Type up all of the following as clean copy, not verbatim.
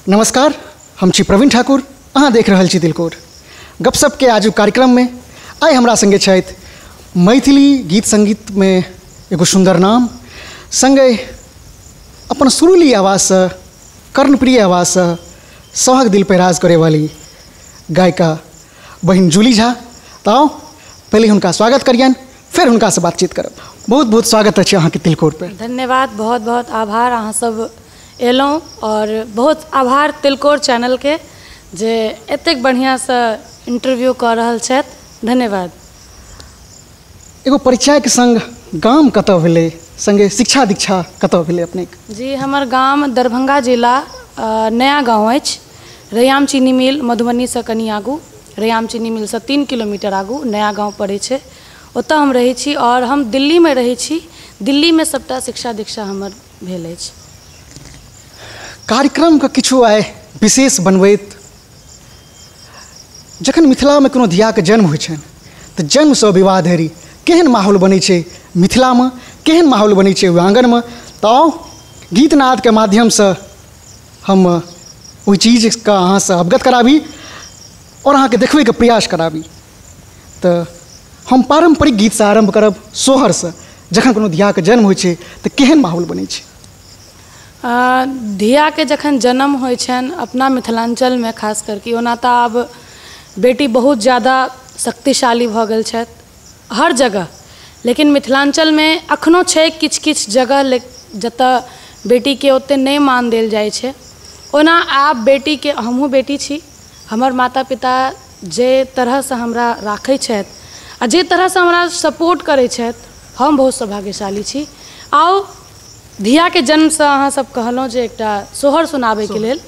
नमस्कार, हम छी प्रवीण ठाकुर, अहाँ देख रहल छी तिलकोर गपशप के आजुक कार्यक्रम में। आइ हमरा संगे छथि मैथिली गीत संगीत में एगो सुंदर नाम, संगे अपन सुरीली आवाज़सँ, कर्णप्रिय आवाज़सँ सभक दिल पर राज करे वाली गायिका बहिन जूली झा। तो आओ पहले हुनका स्वागत करियन, फिर हुनका से बातचीत करब। बहुत बहुत स्वागत अछि अहाँके तिलकोर पर। धन्यवाद, बहुत बहुत आभार, अहाँ सब एलहुँ और बहुत आभार तिलकोर चैनलके जे एतेक बढ़िआँसँ इंटरव्यू कऽ रहल छथि। धन्यवाद। एगो परिचयके संग गाम कतऽ भेलै, संगे शिक्षा दीक्षा कतऽ भेलै अपनेके? जी, हमर गाम दरभंगा जिला नया गाँव अछि, रैयाम चीनी मिल मधुबनीसँ कनि आगू, रैयाम चीनी मिलसँ 3 किलोमीटर आगू नया गाँव पड़ै छै, ओतऽ हम रहै छी और हम दिल्लीमे रहै छी। दिल्लीमे सबटा शिक्षा दीक्षा हमर भेल अछि। कार्यक्रमके किछु आइ विशेष बनबैत, जखन मिथिलामे कोनो धियाके जन्म होइ छनि तऽ जन्मसँ विवाह धरि केहन माहौल बनै छै मिथिलामे, केहन माहौल बनै छै ओहि आँगनमे, तऽ गीतनादके माध्यमसँ हम ओहि चीजके अहाँसँ अवगत कराबी और अहाँके देखबैके प्रयास कराबी। तऽ हम पारम्परिक गीतसँ आरम्भ करब, सोहरसँ। जखन कोनो धियाके जन्म होइ छै तऽ केहन माहौल बनै छै? धियाके जखन जन्म होइ छनि अपना मिथिलाञ्चलमे खास करके, ओना तऽ आब बेटी बहुत ज़्यादा शक्तिशाली भऽ गेल छथि हर जगह, लेकिन मिथिलाञ्चलमे अखनो छै किछु किछु जगह जतऽ बेटीके ओतेक नहि मान देल जाइ छै। ओना आब बेटीके, हमहूँ बेटी छी, हमर माता पिता जे तरहसँ हमरा राखै छथि आ जे तरहसँ हमरा सपोर्ट करै छथि, हम बहुत सौभाग्यशाली छी। आउ धियाके जन्मसँ अहाँ सब कहलहुँ जे एकटा सोहर सुनाबैके लेल,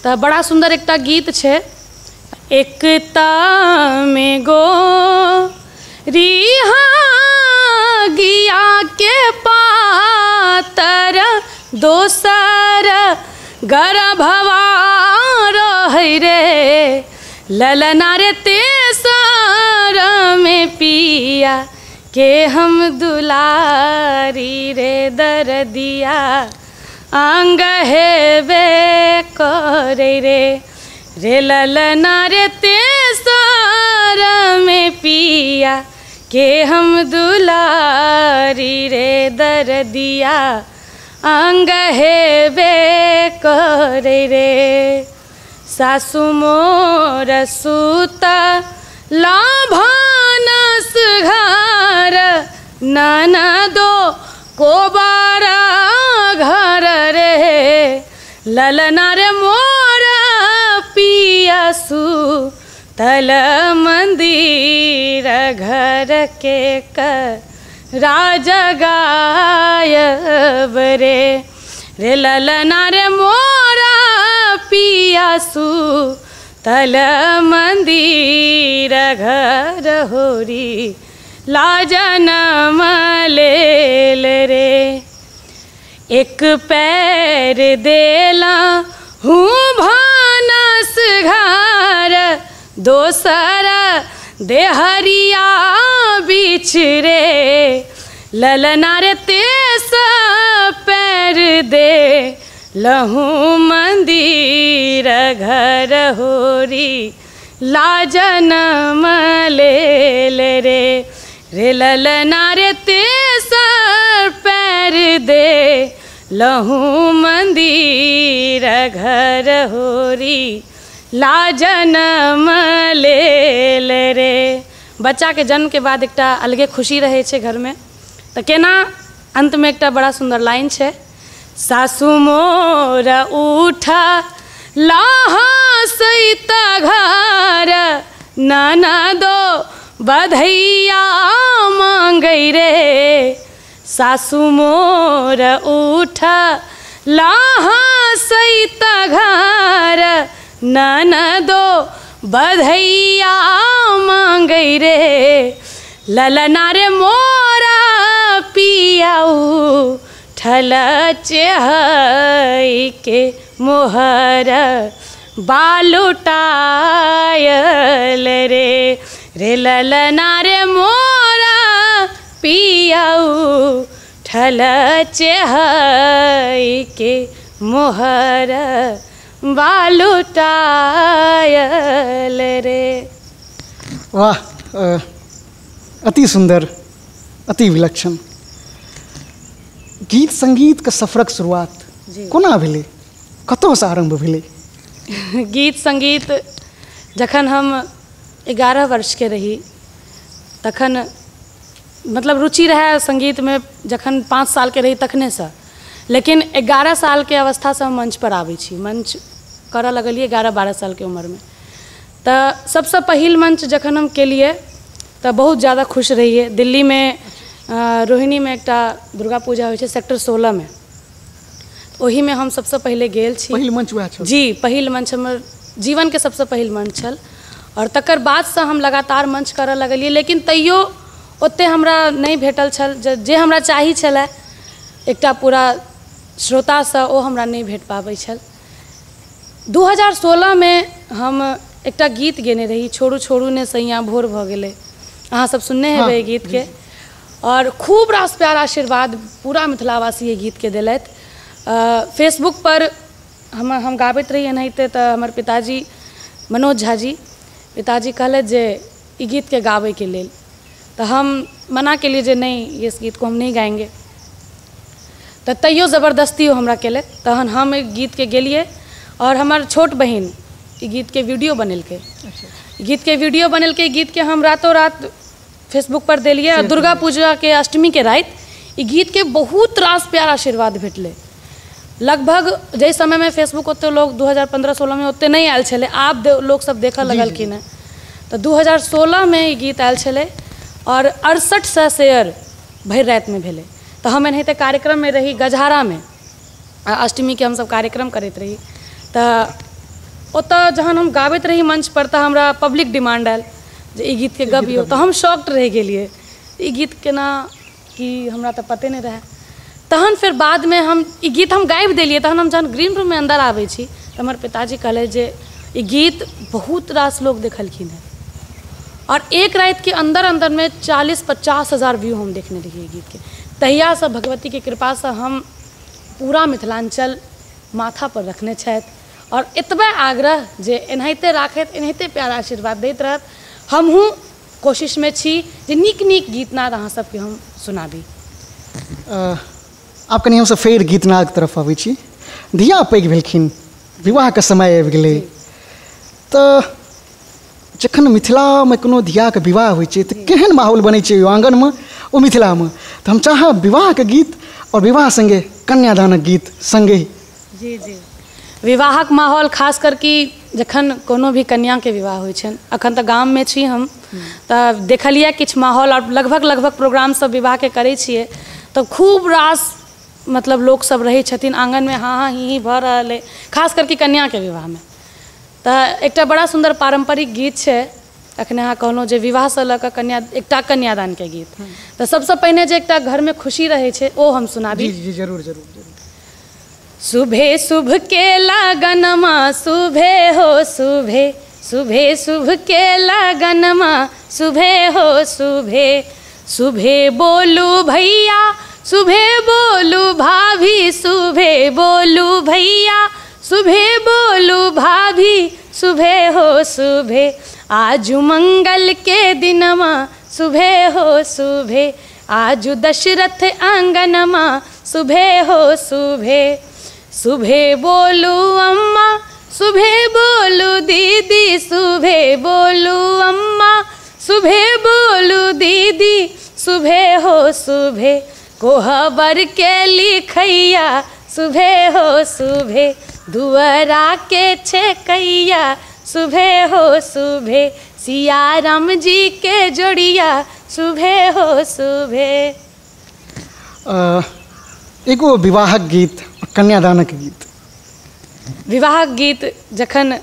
तऽ बड़ा सुन्दर एकटा गीत छै। एकता में गो रिहा गिया के पातर, दोसर गर्भवा रहै रे, ललना रे तेसर में पिया के हम दुलारी रे, दरदिया अंग हेबे करे रे, रे ललना रे तेसर में पिया के हम दुलारी रे, दरदिया अंग हेबे करे रे। सासु मोर सूता लाभानस घर, ननदो कोबारा घर रे, ललना रे मोर पियासु तल मंदिर घर के राज गायब रे, रे ललना रे मोरा पियासु तल मंदिर घर होरी लाजन लेल रे। एक पैर देला हूँ भानस घर, दोसर देहरिया बीच रे, ललना रे तेसर पैर दे लहू मंदिर घर होरी लाजन लेल रे, रे ललना रे तेसर पैर दे लहू मंदिर घर होरी लाजन लेल रे। बच्चाके जन्मके बाद एकटा अलगे खुशी रहै छै घरमे, तऽ केना अन्तमे एकटा बड़ा सुन्दर लाइन छै। सासु मोर उठा लाहा सैत घर, ननदो बधैया मांगै रे, सासु मोर उठा लाहा सैत घर, ननदो बधैया मांगै रे, ललना रे मोरा पियाऊ ठल चेहई के मोहर बालुटायल रे, रे ललना रे मोरा पियाऊ ठल चेहई के मोहर बालुटायल रे। वाह, अति सुंदर, अति विलक्षण। गीत संगीत के सफरक शुरुआत कोना भेलै, कतऽसँ आरम्भ भेलै? गीत संगीत जखन हम 11 वर्षके रही तखन मतलब रुचि रहै संगीतमे, जखन 5 सालके रही तखनेसँ, लेकिन 11 सालके अवस्थासँ हम मंच पर आबै छी, मंच करऽ लगलियै 11-12 सालके उम्रमे। तऽ सबसँ पहिल मंच जखन हम केलियै तऽ बहुत ज़्यादा खुश रहियै। दिल्लीमे रोहिणीमे एकटा दुर्गा पूजा होइ छै सेक्टर 16मे, ओहिमे हम सबसँ पहिले गेल छी। पहिल मंच वएह छल? जी, पहिल मंच हमर जीवनके सबसँ पहिल मंच छल। आओर तकर बादसँ हम लगातार मंच करऽ लगलियै, लेकिन तैयो ओतेक हमरा नहि भेटल छल जे हमरा चाही छलै, एकटा पूरा श्रोतासँ ओ हमरा नहि भेट पाबै छल। 2016मे हम एकटा गीत गेने रही, छोड़ू छोड़ू ने सैयाँ भोर भऽ गेलै, अहाँ सब सुनने हेबै एहि गीतके। और खूब रास प्यार आशीर्वाद पूरा मिथिलावासी एहि गीतके देलथि। फेसबुक पर हम गाबैत रही एनाहिते, तऽ हमर पिताजी मनोज झा जी, पिताजी कहलथि जे ई गीतके गाबैके लेल, तऽ हम मना केलियै जे नहीं, इस गीत को हम नहीं गाएंगे। तऽ तैयो जबरदस्ती ओ हमरा केलथि, तहन हम एहि गीतके गेलियै और हमर छोट बहिन ई गीतके वीडियो बनेलकै। गीतके वीडियो बनेलकै, गीतके हम रातों रात फेसबुक पर देलियै और दुर्गा पूजा के अष्टमी के राति ई गीतके बहुत रास प्यार आशीर्वाद भेटलै। लगभग जाहि समयमे फेसबुक ओते लोग 2015-16 में ओते नहीं आयल छलै, आब लोग सब देखऽ लगलखिन हेँ। तऽ 2016 में ई गीत आयल छलै और 6800 शेयर भरि रातिमे भेलै। तऽ हम एनाहिते कार्यक्रममे रही गजहारामे, अष्टमीके हमसब कार्यक्रम करैत रही, तऽ ओतऽ जहन हम गाबैत रही मंच पर तऽ हमरा पब्लिक डिमांड आयल जे ई गीतके गबियौ। तऽ हम शॉक्ड रहि गेलियै, ई गीत केना कि हमरा तऽ पते नहि रहै। तहन फेर बादमे हम ई गीत हम गाबि देलियै। तहन हम जहन ग्रीन रूममे अन्दर आबै छी तऽ हमर पिताजी कहलथि जे ई गीत बहुत रास लोग देखलखिन हेँ और एक रातिके अन्दर अन्दरमे 40-50 हज़ार व्यू हम देखने रहियै ई गीतके। तहियासँ भगवतीके कृपासँ हम पूरा मिथिलाञ्चल माथा पर रखने छथि और एतबे आग्रह जे एनाहिते राखैत, एनाहिते प्यार आशीर्वाद दैत रहत। हमहूँ कोशिशमे छी जे नीक नीक गीतनाद अहाँ सबके हम सुनाबी। आब कनि हमसब फेर गीतनादके तरफ अबै छी। धिया पैघ भेलखिन, विवाहके समय आबि गेलै, तऽ जखन मिथिलामे कोनो धियाके विवाह होइ छै तऽ केहन माहौल बनै छै ओहि आङ्गनमे, ओ मिथिलामे? तऽ हम चाहब विवाहके गीत और विवाह सङ्गे कन्यादानक गीत सङ्गे। जी जी, विवाहक माहौल खास करके जखन कोनो भी कन्याके विवाह होइ छनि, अखन तऽ गाममे छी हम तऽ देखलियै किछु माहौल और लगभग लगभग प्रोग्राम सब विवाहके करै छियै तऽ खूब रास मतलब लोक सब रहै छथिन आङ्गनमे, हाँ हाँ ही ही भऽ रहल अइ, खास करके कन्याके विवाहमे। तऽ एकटा बड़ा सुन्दर पारम्परिक गीत छै, अखने अहाँ कहलहुँ जे विवाहसँ लऽ कऽ कन्या, एकटा कन्यादानके गीत, तऽ सबसँ पहिने जे एकटा घरमे खुशी रहै छै ओ हम सुनाबी। जी जी, जरूर जरूर जरूर। सुभे शुभ के लगनमा सुभे हो सुभे, सुभे शुभ के लगनमा सुभे हो सुभे, सुभे बोलू भैया सुभे बोलू भाभी, सुभे बोलू भैया सुभे बोलू भाभी, सुभे हो सुभे, आजू मंगल के दिनमा सुभे हो सुभे, आजू दशरथ आंगनमा सुभे हो सुभे, सुभे बोलू अम्मा सुभे बोलू दीदी, सुभे बोलू अम्मा सुभे बोलू दीदी, सुभे हो सुभे, कोहबर के लिखैया सुभे हो सुभे, दुअरा के छेकैया सुभे हो सुभे, सिया राम जी के जोड़िया सुभे हो सुभे। एगो विवाहक गीत, कन्यादानक गीत। विवाहक गीत जखन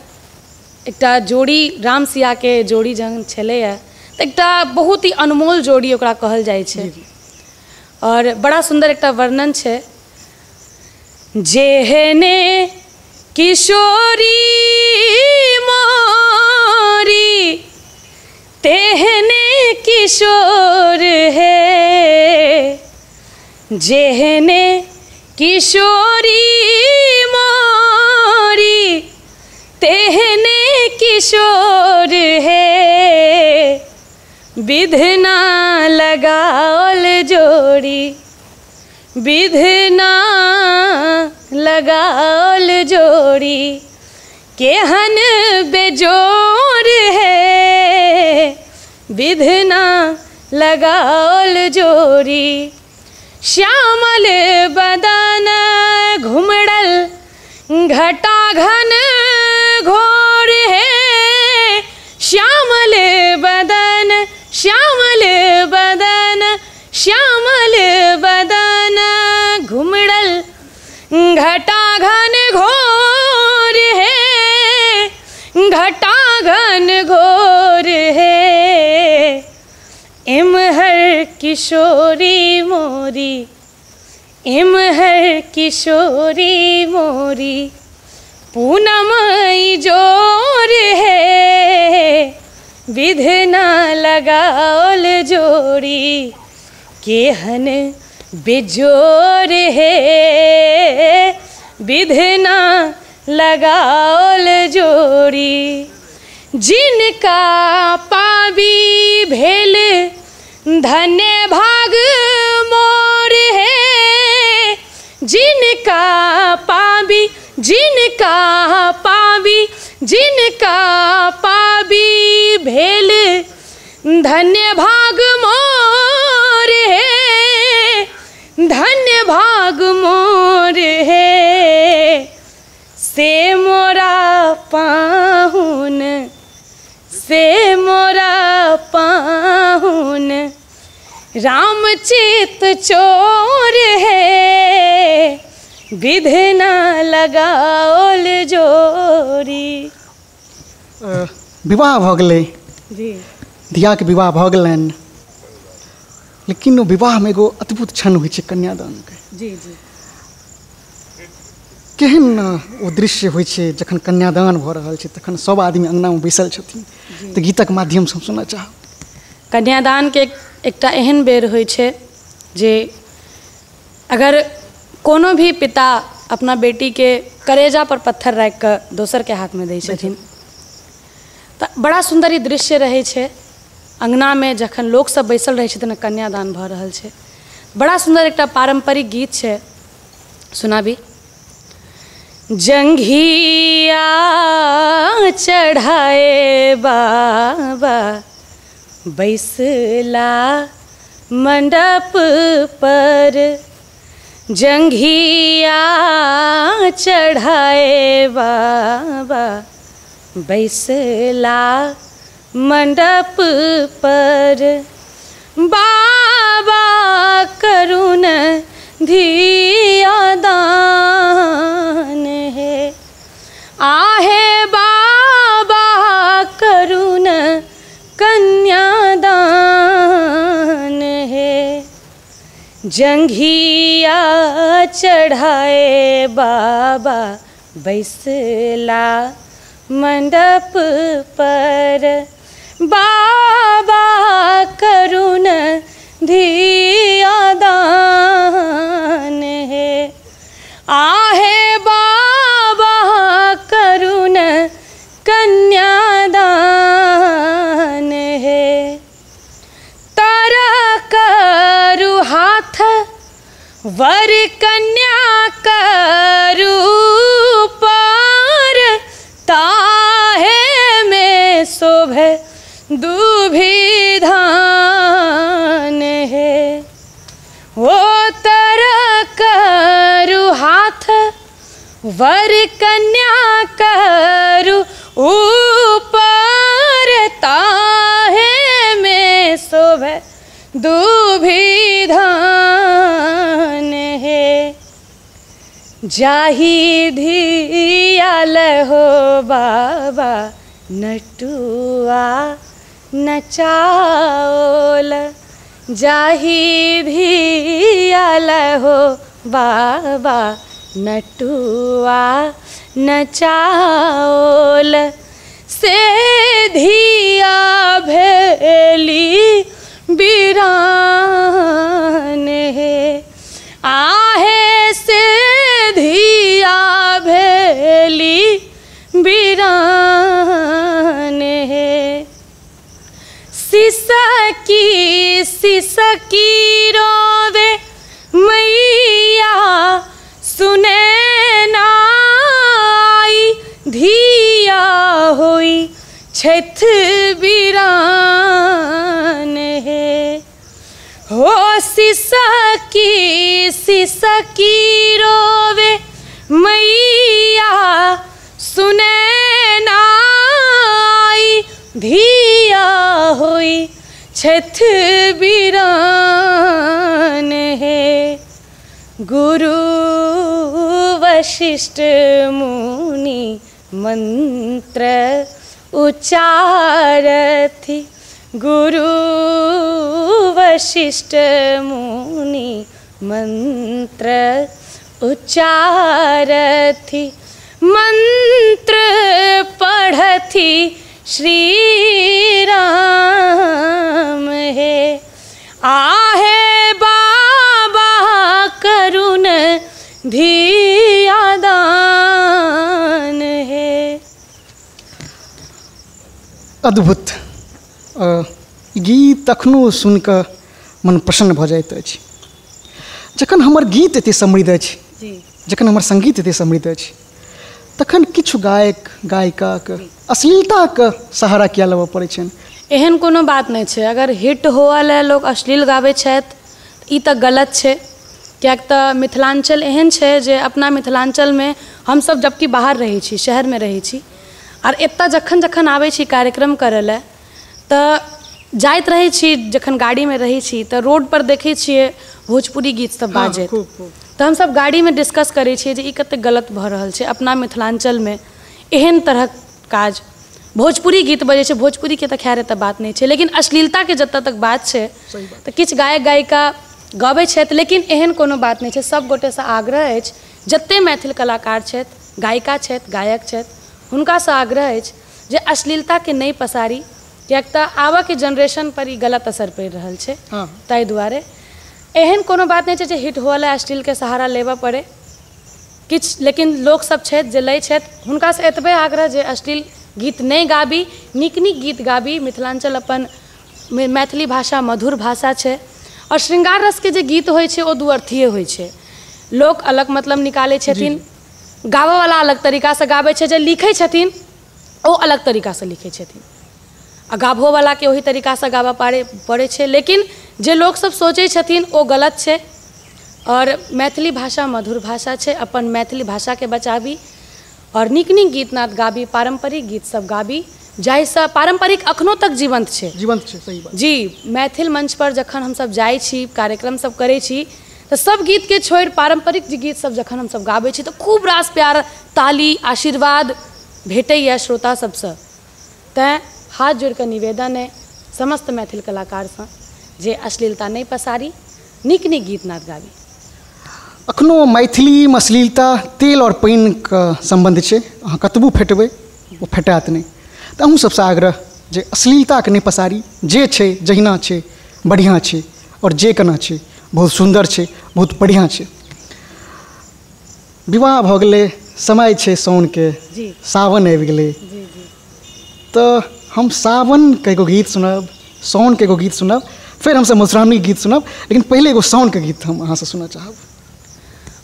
एकटा जोड़ी राम सिया के जोड़ी जहन छलैया तऽ एकटा बहुत ही अनमोल जोड़ी ओकरा कहल जाइ छै और बड़ा सुन्दर एकटा वर्णन छै। जेहने किशोरी मोरी तेहने किशोर है, जेहने किशोरी मोरी किशोर हे, विधना लगाओल जोड़ी, विधना लगाओल जोड़ी, केहन बेजोर हे, विधना लगाओल जोड़ी। श्यामल बदन घुमड़ल घटा घन घोर हे, श्यामल बदन, श्यामल बदन, श्यामल बदन घुमड़ल घटा घन घोर हे, घटा घन घोर हे। इमहर किशोरी मोरी, इमहर किशोरी मोरी, पूनम जोर हे, विधना लगाओल जोड़ी, केहन बेजोर हे, विधना लगाओल जोड़ी। जिनका पाबी भेल धन्य भाग मोर हे, जिनका पाबी, जिनका पाबी, जिनका पाबी भेल धन्य भाग मोर हे, धन्य भाग मोर हे। से मोरा पाहुन, से मोरा पाहुन, राम चित चोर हे, विधना लगाओल जोड़ी। विवाह भऽ गेलै जी, धियाके विवाह भऽ गेलनि, लेकिन ओ विवाहमे एगो अद्भुत क्षण होइ छै कन्यादानके। जी जी, केहन ओ दृश्य होइ छै जखन कन्यादान भऽ रहल छै, तखन सब आदमी अङ्गनामे बैसल छथिन, तऽ गीतक माध्यमसँ हम सुनऽ चाहब। कन्यादानके एकटा एहन बेर होइ छै जे अगर कोनो भी पिता अपना बेटीके करेजा पर पत्थर राखि कऽ दोसरके हाथमे दै छथिन, तऽ बड़ा सुन्दर ई दृश्य रहै छै। अङ्गनामे जखन लोकसब बैसल रहै छथिन, कन्यादान भऽ रहल छै, बड़ा सुन्दर एकटा पारम्परिक गीत छै, सुनाबी। जंघिया चढ़ाए बाबा बैसला मंडप पर, जंघिया चढ़ाए बाबा बैसला मंडप पर, बाबा करुण धिया दान है, आहे बाबा करुण कन्यादान है। जंघिया चढ़ाए बाबा बैसला मंडप पर, बाबा करुण धिया दान है, आहे बाबा करुण कन्यादान है। तारा करु हाथ वर कन्या करु पार, ताहे में शोभे दुभी धान है। ओ तारा करु हाथ वर कन्या करु ऊपर, ताहे में शोभे दुभी धान है। जाही धियाल हो बाबा नटुआ नचाओल, जाही धियाल हो बाबा नटुआ नचाओल, से धिया भेली बीरान है, आहे से धिया भेली बीरान सिसकी सिसकी रोवे मैया सुने नाई धिया होई छथ बिरान हे। हो सिसकी सिसकी रोवे मैया सुने नाई धिया होई छथ बिरान हे। गुरु वशिष्ठ मुनि मंत्र उच्चारथि, गुरु वशिष्ठ मुनि मंत्र उच्चारथि, मंत्र पढ़थि श्री राम हे। आहे बाबा करुण धिया दान हे। अद्भुत गीत अखनो सुनिकऽ मन प्रसन्न भऽ जाइत अछि। जखन हमर गीत एते समृद्ध अछि, जखन हमर संगीत एते समृद्ध अछि, तखन किछु गायक गायिकाके अश्लीलताके सहारा किया लेबऽ पड़ै छनि? एहन कोनो बात नहि छै। अगर हिट हुअ लए लोक अश्लील गाबै छथि ई तऽ गलत छै, किएक तऽ मिथिलाञ्चल एहन छै जे अपना मिथिलाञ्चलमे हमसब जबकि बाहर रहै छी, शहरमे रहै छी, आर एतऽ जखन जखन आबै छी कार्यक्रम करऽ लए तऽ जाइत रहै छी, जखन गाड़ीमे रहै छी तऽ रोडपर देखै छियै भोजपुरी गीत सब बाजैत, तऽ हमसब गाड़ीमे डिस्कस करै छियै जे ई कतेक गलत भऽ रहल छै अपना मिथिलाञ्चलमे एहन तरहक काज। भोजपुरी गीत बजै छै, भोजपुरीके तऽ खैर एतऽ बात नहि छै, लेकिन अश्लीलताके जतऽ तक बात छै तऽ किछु गायक गायिका गबै छथि, लेकिन एहन कोनो बात नहि छै। सब गोटेसँ आग्रह अछि, जतेक मैथिल कलाकार छथि, गायिका छथि, गायक छथि, हुनकासँ आग्रह अछि जे अश्लीलताके नहि पसारी, किएक तऽ आबऽके जेनरेशन पर ई गलत असर पड़ि रहल छै। ताहि दुआरे एहन कोनो बात नहि छै जे हिट हुअ लए अश्लीलके सहारा लेबऽ पड़ै किछु, लेकिन लोकसब छथि जे लै छथि, हुनकासँ एतबे आग्रह जे अश्लील गीत नहि गाबी, नीक नीक गीत गाबी। मिथिलाञ्चल अपन मैथिली भाषा मधुर भाषा छै, आओर श्रृंगार रसके जे गीत होइ छै ओ दुअर्थीय होइ छै। लोक अलग मतलब निकालै छथिन, गाबऽवला अलग तरीकासँ गाबै छै, जे लिखै छथिन ओ अलग तरीकासँ लिखै छथिन, आ गाबहोवलाके ओही तरीकासँ गाबऽ पड़ै छै। लेकिन जे लोकसब सोचै छथिन ओ गलत छै। आओर मैथिली भाषा मधुर भाषा छै, अपन मैथिली भाषाके बचाबी आओर नीक नीक गीत नाद गाबी, पारम्परिक गीत सब गाबी, जाहिसँ पारम्परिक अखनो तक जीवंत छै। जीवंत छै, सही बात जी। मैथिल मंच पर जखन हमसब जाइ छी, कार्यक्रम सब करै छी, तऽ सब गीतके छोड़ि पारम्परिक जे गीत सब जखन हमसब गाबै छी तऽ खूब रास प्यार, ताली, आशीर्वाद भेटैए श्रोता सबसँ। तैँ हाथ जोड़िकऽ निवेदन अइ समस्त मैथिल कलाकारसँ जे अश्लीलता नहि पसारी, नीक नीक गीत नाद गाबी। अखनो मैथिलीमे अश्लीलता तेल और पानिके सम्बन्ध छै, अहाँ कतबो फेटबै ओ फेटायत नहि। तऽ अहूँ सबसँ आग्रह जे अश्लीलताके नहि पसारी, जे छै जहिना छै बढ़िआँ छै, आओर जे केना छै बहुत सुन्दर छै, बहुत बढ़िआँ छै। विवाह भऽ गेलै, समय छै साउनके, सावन आबि गेलै, तऽ हम सावनके एगो गीत सुनब, साउनके एगो गीत सुनब, फेर हमसब मधुश्रावणीके गीत सुनब, लेकिन पहिले एगो साउनके गीत हम अहाँसँ सुनऽ चाहब।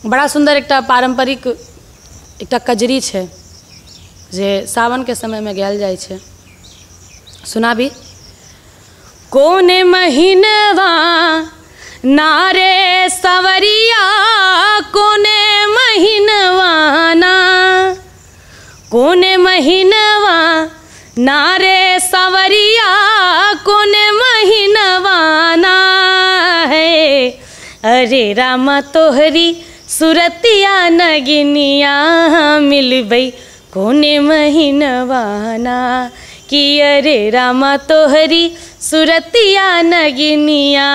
बड़ा सुन्दर एकटा पारम्परिक एकटा कजरी छै जे सावनके समयमे गायल जाइ छै, सुनाबी। कोने महीनवा नारे सवरिया, कोने महीनवा ना, कोने महीनवा नारे सवरिया, कोने महीनवा ना है। अरे रामा तोहरी सुरतिया नगिनिया मिलबै कोने महीनवा ना, कि अरे रामा तोहरी सुरतिया नगिनिया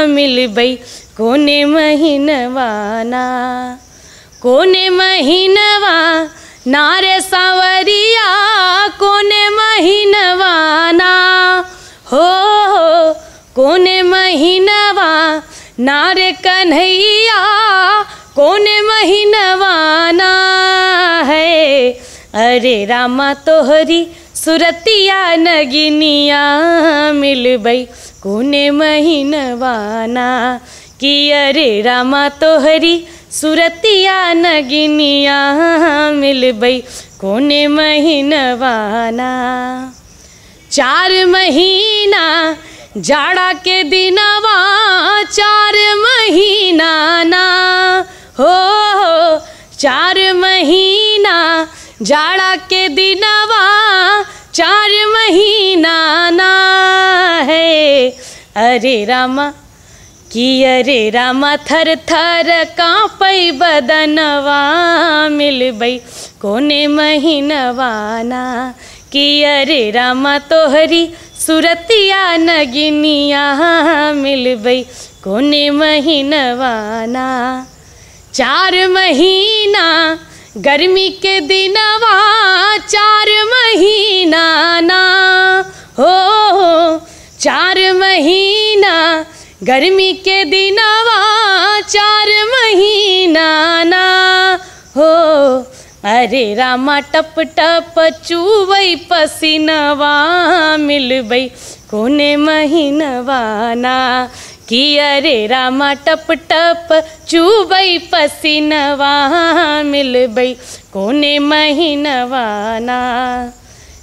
मिलबै कोने महीनवा ना, कोने महीनवा नारे सांवरिया, कोने महीनवा ना, हो कोने महीनवा नारे कन्हैया, कोने महीनवा ना है। अरे रामा तोहरी सुरतिया नगिनिया मिलबै कोने महीनवाना। कि अरे रामा तोहरी सुरतिया नगिनिया मिलबै कोने महीनवाना। 4 महीना जाड़ा के दिनवा 4 महीना ना हो, 4 महीना जाड़ा के दिनवा 4 महीना ना है। अरे रामा कि अरे रामा थर थर काँपै बदनवा मिलबै कोने महीनवाना। कि अरे रामा तोहरी सुरतिया नगिनिया मिलबै कोने महीनवाना। 4 महीना गर्मी के दिनवा 4 महीना ना हो, 4 महीना गर्मी के दिनवा 4 महीना ना हो। अरे रामा टप टप चूबै पसीनवा मिलबै कोने महीनवाना। कि अरे रामा टप टप चूबै पसीनवा मिलबै कोने महीनवाना।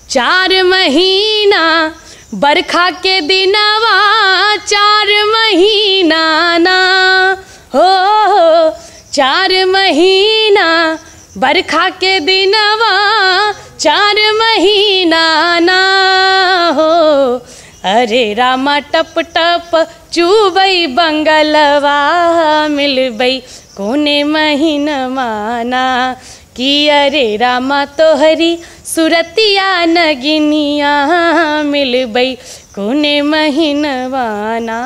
4 महीना बरखा के दिनवा 4 महीना ना हो, 4 महीना बरखा के दिनवा 4 महीना ना हो। अरे रामा टप टप चूबै बंगलवा मिलबै कोने महीनवाना। कि अरे रामा तोहरी सुरतिया नगिनिया मिलबै कोने महीनवाना।